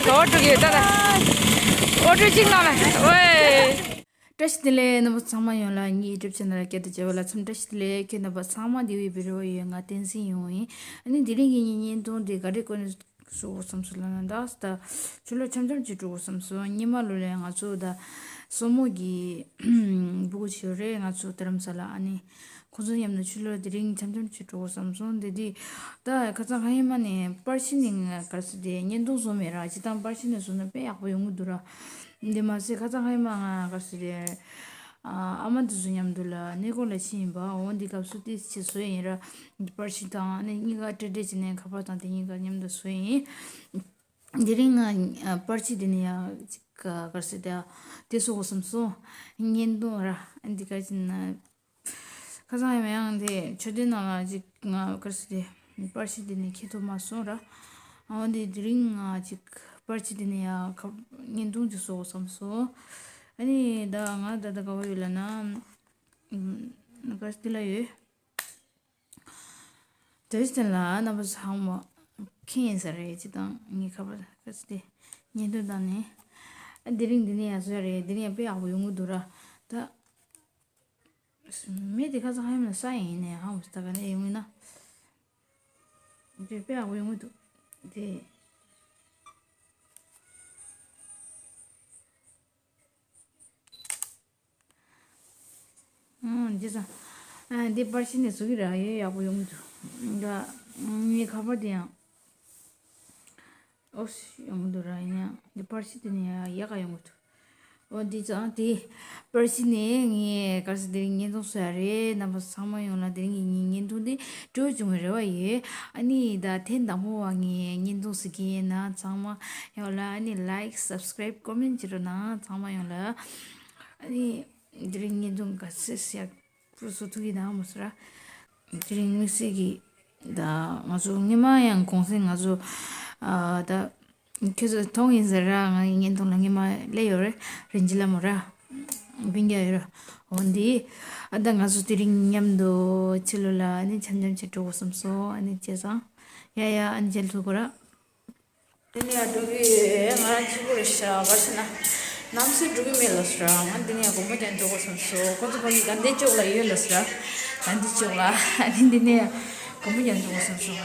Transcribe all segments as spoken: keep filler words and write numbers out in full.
ཨོ་ཊོ་གི་ད་ད། ཨོ་ཊོ་གཅིག་ནང་ལ། ཝེ། བཀྲ་ཤིས་བདེ་ལེགས། རྣམ་པ་ཚང་མ་ཡོངས་ལ་ངའི་ཡུ་ཊུབ་ཆེ་ནལ་སྐད་དུ་བྱ་བ་ལ་འཚམས་བཀྲ་ཤིས་བདེ་ལེགས། ཁྱེད་རྣམ་པ་ཚང་མ་བདེ་བའི་བི་རོ་ཡོད། ང་བསྟན་འཛིན་ཡོང་ཡིན། ཨ་ནི་དེ་རིང་གི་ངའི་བརྙན་ཐུང་དེ་ག་རེ་སྐོར་ནས་བཟོ་དགོས་བསམ་སོང་ལབ་ན། ད་ད་ཆུ་ལོག་འཆམ་འཆམ་ཅིག་འགྲོ་དགོས་བསམ་སོང་། སྔོན་མ་ལོ་ལས་ང་ཚོ་ད་སོར་མོ་གི་སྤུ་གུ་ཅིག་ཡོད་རེད། ང་ཚོ་རྡ་རམ་ས་ལ། ཨ་ནི་ཁོང་ཚོ་མཉམ་དུ་ཆུ་ལོག་དེ་རིང་འཆམ་འཆམ་ཅིག་འགྲོ་དགོས་བསམ་སོང་། དེ་དུས་ད་ཁ་སང་ཁ་ཉིན་མ་ནས་པར་ཤིང་ནས་ག་རེ་ཟེར་དེ་བརྙན་ཐུང་བཟོ་མེད་ར། སྤྱིར་བཏང་པར་ཤིང་ནས་བཟོ་ན་དཔེ་ཡག་པོ་ཡོང་གི་འདུག་ར། འདི་མ་ཟད་ཁ་སང་ཁ་ཉིན་མ་ང་ག་རེ་ཟེར་དེ། ཨ་མ་འདི་ཚོ་མཉམ་དུ་ལ་གནས་སྐོར་ལ་ཕྱིན་ཡིན་པ། འོ་འདི་སྐབས་སུ་ཏིས་ཆེ་བཟོ་ཡིན་ར། པར་ཤིང་དང་ཨ་ནི་གཉིས་ཀ་སྤྲེལ་སྤྲེལ་བྱས་ནས་ཁ་པར་དང་དེ་གཉིས་ཀ་མཉམ་དུ་བཟོ་ཡིན། དེ་རིང་ང་ཨ་པར་ཆས་དེ་ནས་ཡང་ཅིག་ག་ག་རེ་ཟེར་དེ། དེ་བཟོ་དགོས་བསམ་སོང་། བརྙན་ཐུང་ར། འདི་ག་ཅིག་ན། ཁ་སང་ཡང་ཡང་དེ་མཆོད་རྟེན་ནང་ལ་ཅིག་ང་ག་རེ་ཟེར་དེ། པར་ཆས་དེ་ནས་ཁྱེར་ཐུབ་མ་སོང་ར། འོ་འདི་དེ་རིང་ང་ཅིག་པར་ཆས་དེ་ནས་ཡང་ཁ་བརྙན་ཐུང་ཅིག་བཟོ་དགོས་བསམ་སོང་། ཨ་ནི་ད་ང་ད་ལྟ་ག་བ་ཡོད་ལབ་ན། ཨམ། ག་རེ་ཟེར་དེ་ལ་ཡོད། དེ་བཞིན་ལ་རྣམ་པ་ཚང་མ་མཁྱེན་ཡིན་ས་རེད། སྤྱིར་བཏང་ངའི་ཁ་པར་ཁ་ཚིག་དེ་བརྙན་ཐུང་བཏང་ནས། ཨ་དེ་རིང་འདི་ནས་ཡར་བཟོ་ཡ་རེད། འདི་ནས་ཡར་དཔེ་ཡག་པོ་ཡོང་གི་འདུག་ར། ད་མི་དེ་ཁ་ཚ་ཧ་ཡམ་ལ་ས་ཡིན་ནས་ཧ་མོ་ས་ད་ག་ནས་ཡོང་གི་ན། དེ་དཔེ་ཡག་པོ་ཡོང་གི་འདུག་དེ། ཨང་། འདི་ས། ཨ་འདི་པར་ཤིང་ནས་བཟོ་གི་ར། ཡོད་ཡག་པོ་ཡོང་གི་འདུག་ད་ངའི་ཁ་པར་དེ་ཡང་། ཨོ་ཡོང་གི་འདུག་ར། ཡིན་ཡང་འདི་པར་ཤིང་དེ་ནས་ཡག་ག་ཡོང་གི་འདུག་འོ་འདི་ཙང་དེ་པར་ཤིང་ནས་ངས་ག་རེ་ཟེར་དེ་རིང་བརྙན་ཐུང་བཟོ་ཡ་རེད། རྣམ་པ་ཚང་མ་ཡོངས་ལ་དེ་རིང་གི་ངའི་བརྙན་ཐུང་འདི་སྤྲོ་བྱུང་བའི་རེ་བ་ཡོད། ཨ་ནི་ད་ཐེངས་དང་པོ་བ་ངས་བརྙན་ཐུང་གཟིགས་ཀྱི་ཡིན་ན་ཚང་མ་ཡོངས་ལ་ཨ་ནི་ལའིཀ་སབ་སི་ཀ་རེབ་ཀོ་མེན་ཊི་བྱེད་རོགས་གནང་། ཚང་མ་ཡོངས་ལ། ཨ་ནི་དེ་རིང་བརྙན་ཐུང་ག་ཚོད་ཡག་པོ་བཟོ་ཐུབ་ཀྱི་འདུག་མོ་ཟེར་ར། དེ་རིང་དམིགས་བསལ་གྱི་ད་ང་ཚོ་སྔོན་མ་ཡང་གུང་སེང་ང་ཚོ་ཨ་ད་ཁྱོད་ཚོ་མཐོང་ཡིན་ཟེར་ར། ང་ཡི་བརྙན་ཐུང་ལ་སྔོན་མ་སླེབས་ཡོད་རེད། རིན་ཆེན་ལྷ་མོ་ར། སྤུན་ཀྱག་ཡོད་ར། འོ་འདི་ཨ་ད་ང་ཚོ་དེ་རིང་མཉམ་དུ་ཕྱི་ལོགས་ལ་ཨ་ནི་འཆམ་འཆམ་བྱས་འགྲོ་དགོས་བསམ་སོང་། ཨ་ནི་བྱས་ཙང་ཡ་ཡ་ཨ་ནི་མཇལ་ཐུབ་དགོས་ར། འདི་ནས་ཡར་འགྲོ་གི་ཡོད། ང་རང་གཅིག་པུ་རེད་ཤག་ག་རེ་ཟེར་ན་ནམ་སེ་འགྲོ་གི་མེད་ལབ་སོང་ར། ང་འདི་ནས་ཡར་དགོན་པ་རྒྱག་འགྲོ་དགོས་བསམ་སོང་། ཁོ་ཚོ་ཕ་གི་དགའ་ལྡན་ཕྱོགས་ལ་ཡོད་ལབ་སོང་ར། དགའ་ལྡན་ཕྱོགས་ལ། ཨ་ནི་འདི་ནས་ཡར་དགོན་པ་རྒྱག་འགྲོ་དགོས་བསམ་སོང་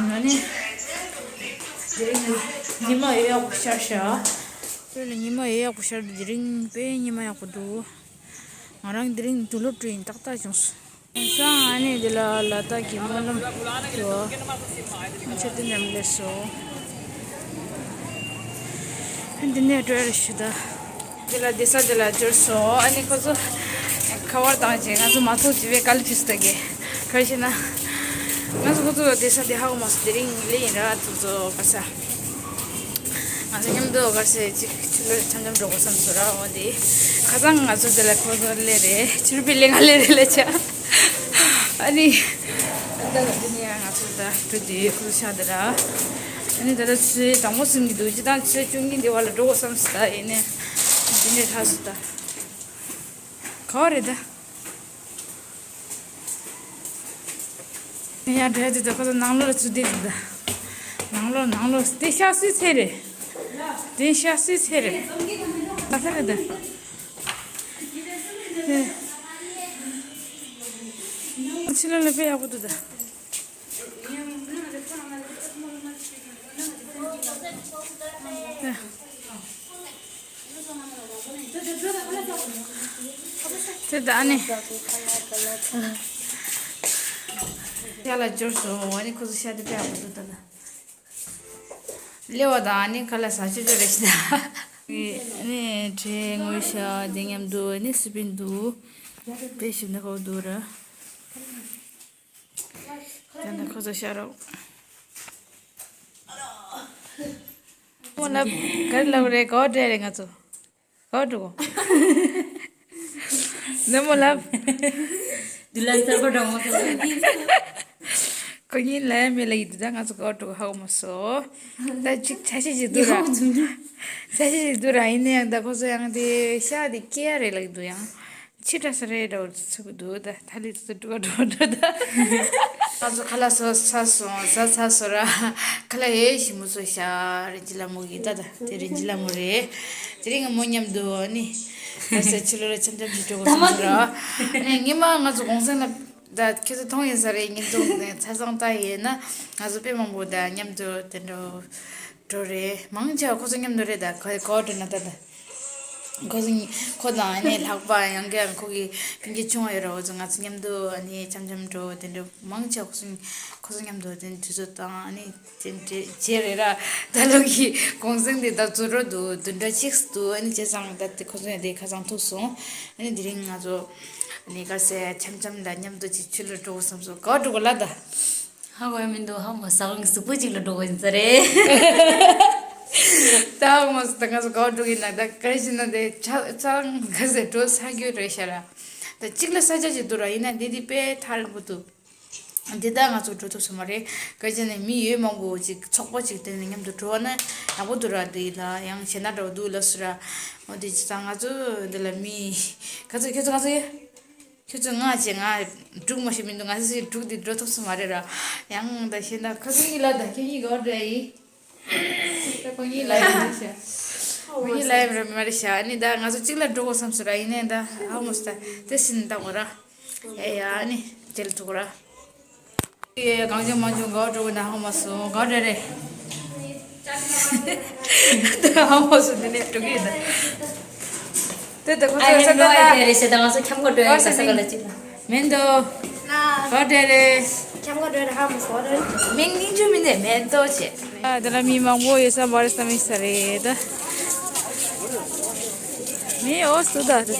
ང་། ང་ནི་དེ་རིང་ཉི་མ་ཡོད་ཡག་པོ་ཤར་ཤག་དེ་ལ་ཉི་མ་ཡོད་ཡག་པོ་ཤར་འདུག་དེ་རིང་དཔེ་ཉི་མ་ཡག་པོ་འདུག་ང་རང་དེ་རིང་དུག་ལོག་བཀྲུས་ཡིན། ཏག་ཏག་བྱུང་སོང་། ཡིན་ཙང་ཨ་ནི་འདི་ལ་ལ་དྭགས་ཀྱི་སྨོན་ལམ་དུ་མཆོད་རྟེན་འདྲ་མི་སླེབས་སོང་། འདི་ནས་འགྲོ་ཡ་རེད་ཞུ་ད། འདི་ལ་བསྡད་ས་འདི་ལ་འབྱོར་སོང་། ཨ་ནི་ཁོ་ཚོ་ཁ་པར་བཏང་བྱས་ང་ཚོ་མ་ཐུག་ཅི་བས་དཀའ་ལས་ཁྲིད་སོང་ད་གི། ག་རེ་ཞེ་ན། ང་ཚོ་ཁོ་ཚོ་བསྡད་ས་འདི་ཧ་གོ་མ་སོང་། དེ་རིང་ཉིན་གླེ་ཡིན་ར། ཁོ་ཚོ་ག་ས། ང་ཚོ་མཉམ་དུ་ག་ས་ཅིག་ཆུ་ལོག་འཆམ་འཆམ་འགྲོ་དགོས་བསམ་སོང་ར། འོ་དེ་ཁ་སང་ང་ཚོ་དེ་ལ་ཁོ་ཚོ་སླེབས་རེད། ཕྱི་རུ་པི་ལེ་ང་སླེབས་རེད་ལ་ཆ། ཨ་ནི་ད་ལྟ་འདི་ནས་ང་ཚོ་ད་བྲོས་དུས་ཁོ་ཚོ་ཤག་དེ་ར། ཨ་ནི་ད་ལྟ་ཆུ་དྭངས་པོ་ཟིན་གྱི་འདུག་སྤྱིར་བཏང་ཆུ་ཚོད་བཅུ་གཉིས་འདི་བར་ལ་འགྲོ་དགོས་བསམ་སོང་། ད་ཡིན་ནའི་འདི་ནས་ཐར་སོང་ད། ག་བ་རེད་ད། ཡ་འདྲ་དེ་ད་ཁོ་ཚོ་ནང་ལོགས་ལ་ཚུད་དེ་འདུག་ད། ནང་ལོགས་ནང་ལོགས་དེ་ཤག་སུའི་ཚེ་རེད། དེ་ཤག་སུའི་ཚེ་རེད། ད་ལྟ་རེད་ད། དེ་ཕྱི་ལོགས་ལ་དཔེ་ཡག་པོ་འདུག་ད། དེ་ད་ནི། ཤག་ལ་འབྱོར་སོང་། ཨ་ནི་ཁོ་ཚོ་ཤག་དེ་དཔེ་ཡག་པོ་འདུག་ད་ལ། སླེབས་པ་དང་ཨ་ནི་ཁ་ལག་ཟ་ཆོག་ཆོག་རེད་ཤག་ཨ་ནི་དྲེ་སྔོ་ཤག་དེ་མཉམ་དུ་ཨ་ནི་སི་པན་འདུག་དཔེ་ཞིམ་ན་ཁོ་འདུག་ར། ད་ནི་ཁོ་ཚོ་ཤ་རོགས། མོ་ལབ་ག་རེ་ལབ་རེད། གོ་འདྲ་རེད་ང་ཚོ། གོ་འགྲོ་གོ། ནི་མོ་ལབ། དུ་ལ་ས་གོ་འགྲོ་མོ་ཚོ། ཁོ་གཉིས་ལ་མེ་ལ་ཡིད་དུ་ད་ང་ཚོ་གོ་འགྲོ་གོ་ཧ་གོ་མ་སོ། ད་ཅིག་ཆ་ཤས་ཅིག་འདུག་ར། ཆ་ཤས་ཅིག་འདུག་ར། ཡིན་ན་ཡང་ད་ཁོ་ཚོ་ཡང་དེ་ཤ་དེ་སྐྱེ་ཡ་རེད་ལབ་འདུག་ཡང་། ཕྱི་དྲགས་ས་རེད་འདྲ་བོ་ཚུགས་ཀྱི་འདུག་ད་ཐ་ལི་ཚུགས་འགྲོ་འགྲོ་འགྲོ་ད། ང་ཚོ་ཁ་ལག་ཟ་ཚར་སོང་། ཟ་ཚར་སོང་ར། ཁ་ལག་ཡེ་ཞིམ་པོ་བཟོས་ཤག་རིན་ཆེན་ལྷ་མོ་གིས་ད་ད་དེ་རིན་ཆེན་ལྷ་མོ་རེད། དེ་རིང་ངས་མོ་མཉམ་དུ་ཨ་ནི་ད་ས་ཕྱི་ལོགས་ལ་འཆམ་འཆམ་ཞིག་འགྲོ་དགོས་བསམ་སོང་ར། ཨ་ནི་ཉི་མ་ང་ཚོ་གུང་སེང་ལ་ད་ཁྱེད་ཚོ་མཐོང་ཡིན་ས་རེད། ཉིན་ཐོ་ནས་ཆ་ཚང་ལྟ་ཡིན་ན་ང་ཚོ་དཔེ་མང་པོ་ད་མཉམ་དུ་དེ་འགྲོ་འགྲོ་རེད། མང་ཆེ་བ་ཁོ་ཚོ་མཉམ་དུ་རེད། ད་ག་ག་བ་འགྲོ་ན་ད་ད། ཁོ་ཚོ་ཁོ་དང་ཨ་ནི་ལྷག་པ་ཡང་ཀྱང་ཁོ་གི་སྤུན་ཀྱག་ཆུང་བ་ཡོད་ར། འོ་ཚོ་ང་ཚོ་མཉམ་དུ་ཨ་ནི་འཆམ་འཆམ་འགྲོ་དེ་འདྲ་མང་ཆེ་ཁོ་ཚོ་ཁོ་ཚོ་མཉམ་དུ་དེ་དུས་ཚོད་བཏང་ཨ་ནི་དེ་འདྲ་བྱས་རེད་ར། ད་ལོ་གི་གུང་སེང་དེ་ད་རྫོགས་འགྲོ་འདུག་བདུན་ཕྲག་གཅིག་འདུག་ཨ་ནི་བྱས་ཙང་ད་དེ་ཁོ་ཚོ་ཡང་དེ་ཁ་སང་ཐུག་སོང་། ཨ་ནི་དེ་རིང་ང་ཚོ་ཨ་ནི་ག་རེ་ཟེར་འཆམ་འཆམ་ལ་མཉམ་དུ་ཅིག་ཆུ་ལ་འགྲོ་དགོས་བསམ་སོང་། ག་པར་འགྲོ་དགོས་ལབ་ད། ཧ་གོ་ཡ་མི་འདུག་ཧ་མ་ཟ་གང་གཟུགས་པོ་ཅིག་ལ་འགྲོ་དགོས་ཡིན་ས་རེད། ད་ཧ་མ་ཟ་ད་ང་ཚོ་ག་པར་འགྲོ་གི་ན་ད་ག་རེ་བྱས་ན་དེ་ཆ་ཚང་ག་ཟེ་འགྲོ་ས་རྒྱུ་རེད་ཤག་ར། ད་གཅིག་ལ་ས་ཆ་ཅིག་འདུག་ར། ཡིན་ན་འདི་འདི་དཔེ་ཐག་རིང་པོ་འདུག་འདི་ད་ང་ཚོ་འགྲོ་ཐུབ་ས་མ་རེད། ག་རེ་བྱས་ན་མི་ཡོད་མང་པོ་ཅིག་ཚོགས་པ་ཅིག་དེ་ནས་མཉམ་དུ་འགྲོ་བ་ན་ཡག་པོ་འདུག་ར། འདི་ལ་ཡང་ཞེད་སྣང་འདྲ་བོ་འདུག་ལབ་སོང་ར། འོ་དེ་བྱས་ཙང་ང་ཚོ་འདི་ལ་མི་ག་ཚོད་ཁྱོད་ཚོ་ག་ཚོད་ཡོད། ཁྱོད་ཚོ་ང་བྱས་ང་འབྲུག་མ་ཤེས་མི་འདུག་ང་ཚོ་འབྲུག་འདི་འགྲོ་ཐུབ་ས་མ་རེད་ར། ཡང་ད་ཤེས་ན་ཁ་སང་གཉིས་ལ་ད་ཁྱེད་གཉིས་ག་པར་འགྲོ་ཡི། ད་ཁོ་གཉིས་ལ་ཡི་རེད་ཤག་ཁོ་གཉིས་ལ་ཡི་རེད་མ་རེད་ཤག་ཨ་ནི་ད་ང་ཚོ་གཅིག་ལ་འགྲོ་དགོས་བསམ་སོང་ར། ཡིན་ནའི་ད་ཧ་མོ་སི་ད་དེ་སྲིད་ད་གོ་ར། ཨེ་ཡ་ཨ་ནི་དེ་ལ་ཐུག་ར། ཨེ་གང་བྱུང་མང་བྱུང་ག་པར་འགྲོ་དགོས་ན་ཧ་མ་སོང་། ག་པར་འགྲོ་རེད། ཧ་མ་སོང་། འདི་ནས་འགྲོ་གི་ཡོད་ད། དེ་ད་ཁོ་I ཚོ་have ས་no ད་idea རེད་ཟེར། ད་ང་ཚོ་ཁྱམས་ཁ་འགྲོ་ཡ་ག་ས་ག་ལ་ཅིག་ལ། མེན་དོ། ན། ག་འདྲ་རེད། ཁྱམས་ཁ་འགྲོ་ཡ་ཧ་མ་སོང་རེད། མིང་སྙིང་རྗེ་མི་འདུག་མེན་དོ་བྱས། ཨ་ད་ལ་མི་མང་པོ་ཡོད་ས་མ་རེད་བསམ་ཡིན་ས་རེད་ད། མི་འོ་སུ་ད་རེད།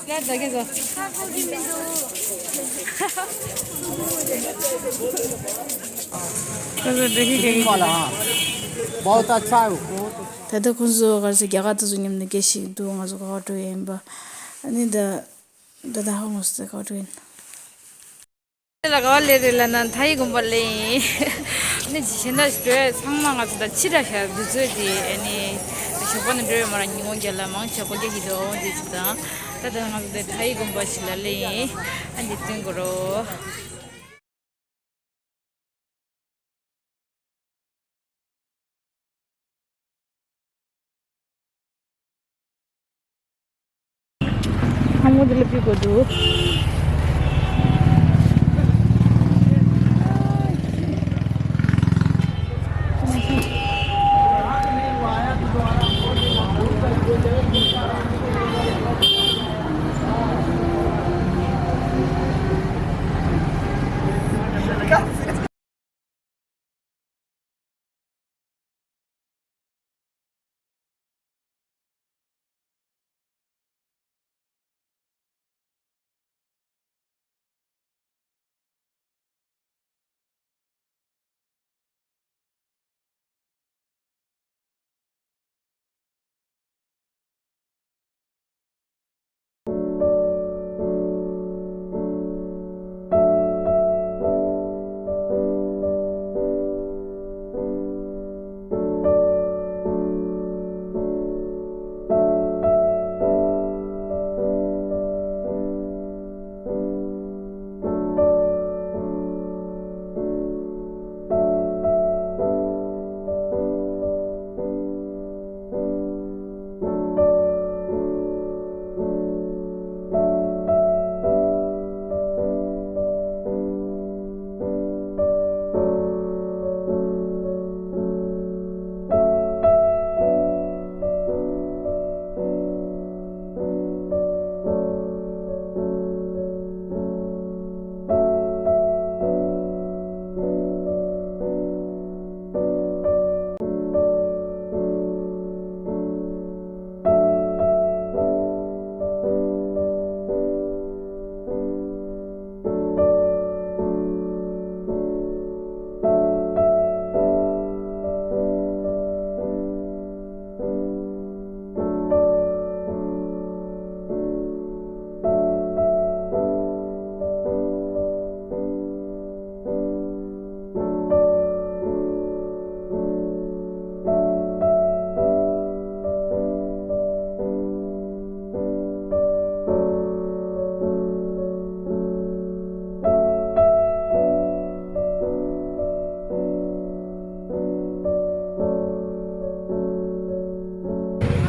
ཡ་ད་གེ་ཟོ། ཁ་ཁོ་གི་མི་འདུག་ཁ་ཁོ་འདྲ་ཤི་གེ། वाला हाँ। बहुत अच्छा है वो। ད་ལྟ་ཁོང་ཚོ་ག་རེ་ཟེར་རྒྱ་གར་དེ་ཚོ་མཉམ་དུ་སྐད་ཤིག་འདུག་ང་ཚོ་ག་པར་འགྲོ་ཡ་ཡིན་པ། ཨ་ནི་ད་ད་ད་ཧ་ངོ་སོ་ག་པར་འགྲོ་ཡིན། དེ་ལ་ག་པར་སླེབས་རེད་ལབ་ན་ཐའི་དགོན་པ་སླེབས་ཡིན། ཨ་ནི་གཞན་དག་འགྲོ་ཡ་ཚང་མ་ང་ཚོ་ད་ཕྱི་དྲགས་ཤག་དུས་ཚོད་དེ་ཨ་ནི་ཞོགས་པ་ནས་འགྲོ་ཡ་མ་ར་ཉིན་གུང་རྒྱབ་ལ་མང་ཆེ་སྒོ་རྒྱག་གི་འདུག་འོ་འདི་བྱས་ཙང་ད་ད་ང་ཚོ་དེ་ཐའི་དགོན་པ་ཞིག་ལ་སླེབས་ཡིན། ཨ་འདི་སྟོན་དགོས་རོ། ལྷ་མོ་འདི་ལ་ཕུད་དགོས་འདུག་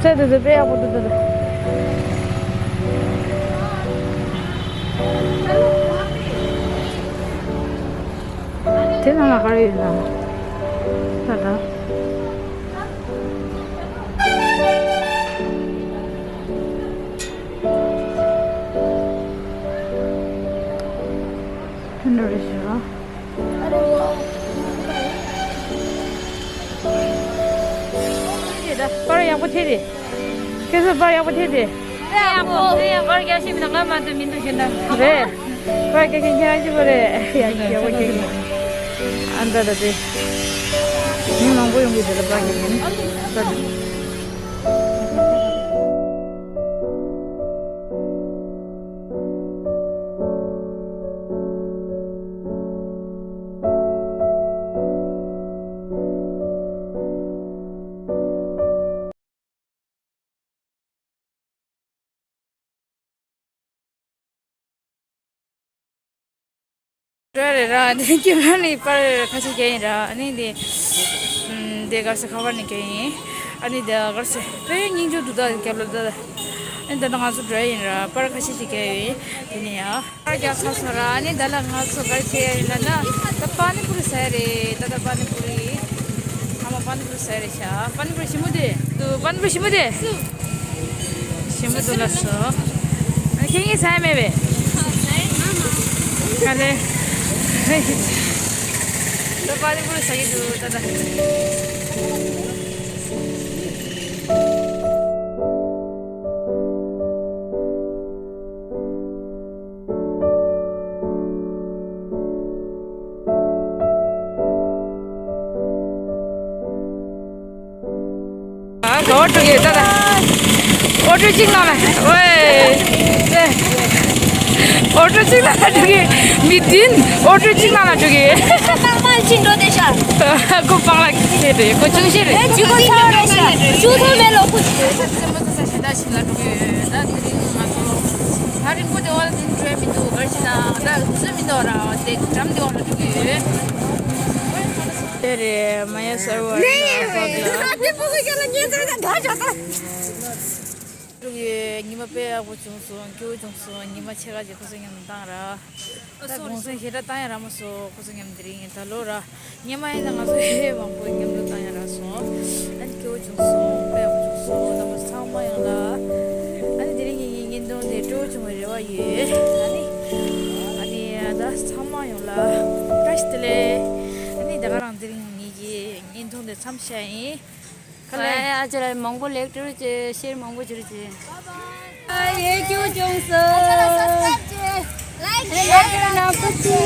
དེ་དེ་དཔེ་ཡག་པོ་འདུག་ད། དེ་ནང་ལ་ག་རེ་ཡོད་ན། ད་ད། ཕན་འགྲོ་རེ་ཞུ་རོགས། པར་ཡག་པོ་ཐེབས་ཏེ། ཁྱེད་ཚོ་པར་ཡག་པོ་ཐེབས་ཏེ། རེད་ཡག་པོ། རེད་ཡག་པོ། པར་རྒྱག་ཤེས་མི་འདུག་ང་མ་གཏོགས་མི་འདུག་ཞེ་ན། རེད། པར་རྒྱག་མཁན་ཁྱེད་རང་གཅིག་པོ་རེད། ཡག་ཡག་པོ་རྒྱག་གི། ཨ་འདྲ་ད་དེ། མི་མང་པོ་ཡོང་གི་དེ་ལ་པར་རྒྱག་མཁན། ཨ་འདྲ་དེ། རེད་རེད་ར། དེ་ཁྱེད་རང་ནི་པར་ཁ་ཤས་རྒྱག་ཡིན་ར། ཨ་ནི་དེ་དེ་གར་སེ་ཁ་པར་ནས་རྒྱག་ཡིན། ཨ་ནི་དེ་གར་སེ་དཔེ་སྙིང་རྗེ་འདུག་ད་རྒྱབ་ལ་ད། ཨ་ནི་ད་ལྟ་ང་ཚོ་འགྲོ་ཡིན་ར། པར་ཁ་ཤས་ཤིག་རྒྱག་ཡིན། དེ་ནས་ཡ། པར་རྒྱག་ཚར་སོང་ར། ཨ་ནི་ད་ལ་ང་ཚོ་ག་རེ་བྱེད་ཡ་ཡིན་ལབ་ན། ད་པ་ནི་པུ་རི་ཟ་ཡ་རེད། ད་ད་པ་ནི་པུ་རི། ཨ་མ་པ་ནི་པུ་རི་ཟ་ཡ་རེད་ཤག་པ་ནི་པུ་རི་ཞིམ་པོ་དེ། དུ་པ་ནི་པུ་རི་ཞིམ་པོ་དེ། ཞིམ་པོ་འདུག་ལབ་སོང་། ཨ་ནི་ཁྱེད་གཉིས་ཟ་ཡ་མེད་པས། ག་ལེ། ད་པ་ནི་པུ་རི་ཟ་གི་འདུག་ད་ད། ཨ་ག་བ་འགྲོ་གི་ད་ད། ཨོ་ཊོ་གཅིག་ནང་ལ་ཝེ། ཨོ་ཊོ་གཅིག་ནང་ལ་འགྲོ་གི། མི་བདུན་ཨོ་ཊོ་གཅིག་ནང་ལ་འགྲོ་གི། ཏག་ཏག་ཕྱིན་འགྲོ་དེ་ཤ། ཁོ་སྤང་ལ་ཁེ་རེད། ཁོ་ཆུང་ཤེས་རེད། ཨེ་ཇི་ཁོ་ཚ་རེད་ཤ། ཆུ་ཐོག་མེད་ལོ་ཁུ། སེམས་པ་ཚ་ཤ་ཞེ་དྲག་ཞིག་ལ་འགྲོ་གི་ཡོད། ད་དེ་རིང་ང་ཚོ་ཧ་རིང་པོ་དེ་བ་ལ་དེ་འགྲོ་མི་འདུག་ག་རེ་ཞིག་ན་ད་བཟོས་མི་འདུག་ར། དེ་འགྲམ་དེ་བ་ལ་འགྲོ་གི་ཡོད། དེ་རེད། མ་ཡ་གསར་བ་རེད་ན་ཕག་ལ། དེ་ཕོ་གི་སྐད་ལ་ཉན་ཚ་ད་འདྲ་ཆགས་ད། ཕྲུ་གུ་ཉི་མ་དཔེ་ཡག་པོ་བྱུང་སོང་། སྐྱིད་པོ་བྱུང་སོང་། ཉི་མ་ཕྱེད་ཀ་ཅིག་ཁོ་ཚོ་མཉམ་དུ་བཏང་ར། ད་གུང་སེང་ཞེ་དྲག་བཏང་ཡ་རག་མ་སོང་། ཁོ་ཚོ་མཉམ་དེ་རིང་ད་ལོ་ར། སྔོན་མ་ཡིན་ན་ང་ཚོ་ཧེ་མང་པོ་མཉམ་དུ་བཏང་ཡ་རག་སོང་། ཨ་ནི་སྐྱིད་པོ་བྱུང་སོང་། དཔེ་ཡག་པོ་བྱུང་སོང་། རྣམ་པ་ཚང་མ་ཡོང་ལ། ཨ་ནི་དེ་རིང་གི་ངའི་བརྙན་ཐུང་དེ་སྤྲོ་པོ་བྱུང་བའི་རེ་བ་ཡོད། ཨ་ནི། ཨ་ནི་ད་ཚང་མ་ཡོང་ལ་བཀྲ་ཤིས་བདེ་ལེགས། ཨ་ནི་ད་ག་རང་དེ་རིང་ངེད་ཀྱི་བརྙན་ཐུང་དེ་མཚམས་བཞག་ཡིན། ཁ་ལག་ཨ་ཅེ་ལ་མང་པོ་ལེགས་སྤྲོད་ཅེས་ཤེར་མང་པོ་བྱེད་རོགས་བྱེད། ཨ་ཡེ་སྐྱིད་པོ་བྱུང་སོང་། ལའིག་ལའིག་ལ་ནག་པོ་ཅི།